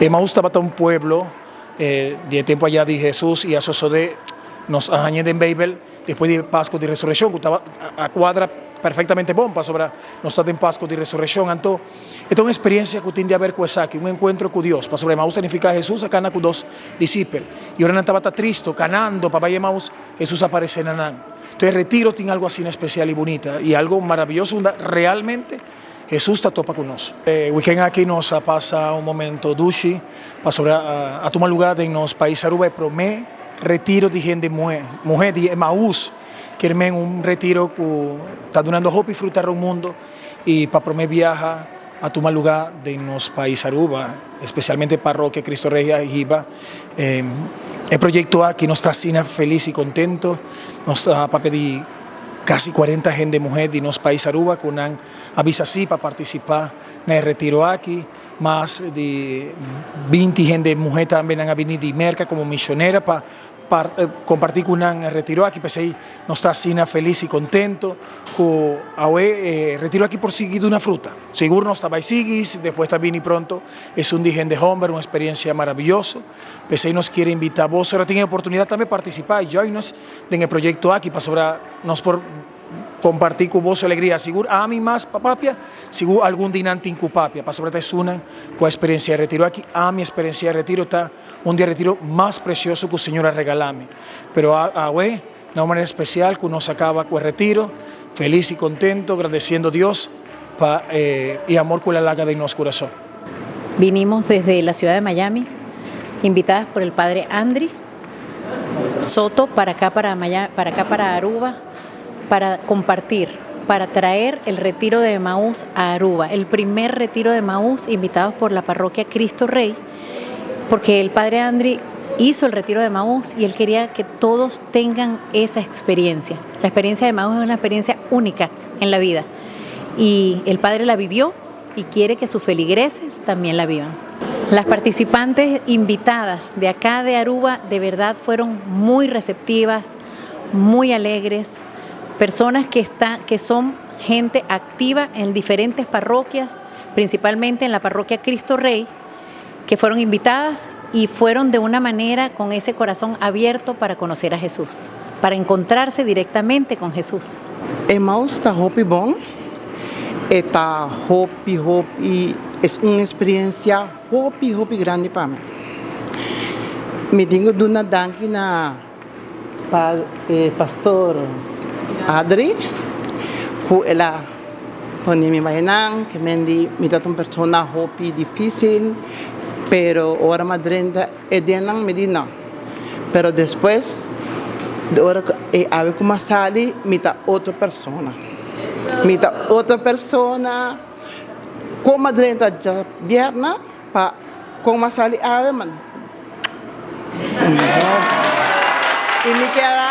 Emaús tabata un pueblo di e tempu ayá di Hesus i a sosodé nos a hañ'é den Beibel despues di e Pasko di Resurekshon ku tabata a kuadra perfektamente bon pasobra nos ta den Pasko di Resurekshon. Anto e ta un eksperensia ku tin di haber ku esaki, un enkuentro ku Dios, pasobra Emaús ta nifiká Hesus a kana ku dos disipel i ora nan tabata tristu kanando pa bai Emaús, Hesus a aparesé na nan. Entonces e retiro tin algu asina espesial i bunita i algu maravioso unda realmente Hesus ta topa ku nos. E weekend aki nos a pasa un momento dushi pasobra a tuma luga den nos pais Aruba e prome retiro di hende muhe, muhe di Emaús, kier men un retiro ku ta dunando hopi fruta rond mundo i pa prome biaha a tuma luga den nos pais Aruba, especialmente Parroquia Cristo Rey a hiba e proyecto aki. Nos ta asina feliz y contento, nos ta papia di casi cuarenta hende muher di nos pais Aruba cu nan a bisa si pa participa na e retiro aki, mas di binti hende muher tambe nan a bini di Merca como misionera pa comparti cu nan e retiro aki. P'esey nos ta asina felis y contento cu awe e retiro aki por sigui duna fruta. Sigur nos ta bay sigui, despues ta bini pronto esun di hende homber, un experiencia maraviyoso. P'esey nos kier invita boso ora tin e oportunidad tambe participa y join nos den e proyecto aki pasobra nos por Comparti cu boso alegria. Sigur ami mas pa papia, sigur algun di nan tin cu papia, pasobra ta esunnan cu a experiencia e retiro aki. Ami experiencia e retiro ta un di e retiro mas precioso cu Señor a regala mi. Pero awe, na un manera especial cu nos a caba cu e retiro, feliz y contento, gradeciendo Dios pa e amor cu el a laga den nos curason. Vinimos desde la ciudad de Miami, invitadas por el padre Andry Soto para acá para para acá para Aruba para compartir, para traer el retiro de Emaús a Aruba, el primer retiro de Emaús invitados por la parroquia Cristo Rey, porque el padre Andri hizo el retiro de Emaús y él quería que todos tengan esa experiencia. La experiencia de Emaús es una experiencia única en la vida y el padre la vivió y quiere que sus feligreses también la vivan. Las participantes invitadas de acá de Aruba de verdad fueron muy receptivas, muy alegres, personas que, está, que son gente activa en diferentes parroquias, principalmente en la parroquia Cristo Rey, que fueron invitadas y fueron de una manera con ese corazón abierto para conocer a Jesús, para encontrarse directamente con Jesús. Emaús ta hopi bon, e ta hopi hopi, es un experiencia hopi hopi grandi pa mi. Mi tin cu duna danki na pa e pastor Adri cu el a pone mi bainan, ke men di mi ta un persona hopi dificil, pero ora mi a drenta e dianan mi di no, pero despues ora cu e awe cu mi a sali mi ta otro persona, mi ta otro persona, con mi a drenta djabièrnè pa con mi a sali awe y mi kier a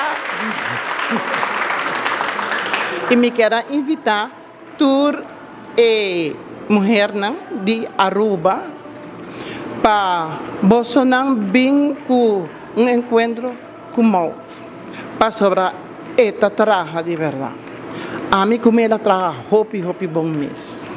y mi kier a invita tur e muhernan di Aruba pa bosonan bin ku un enkuentro ku Mou pasobra e ta traha di bèrdat. Ami ku mi el a traha hopi hopi bon mes.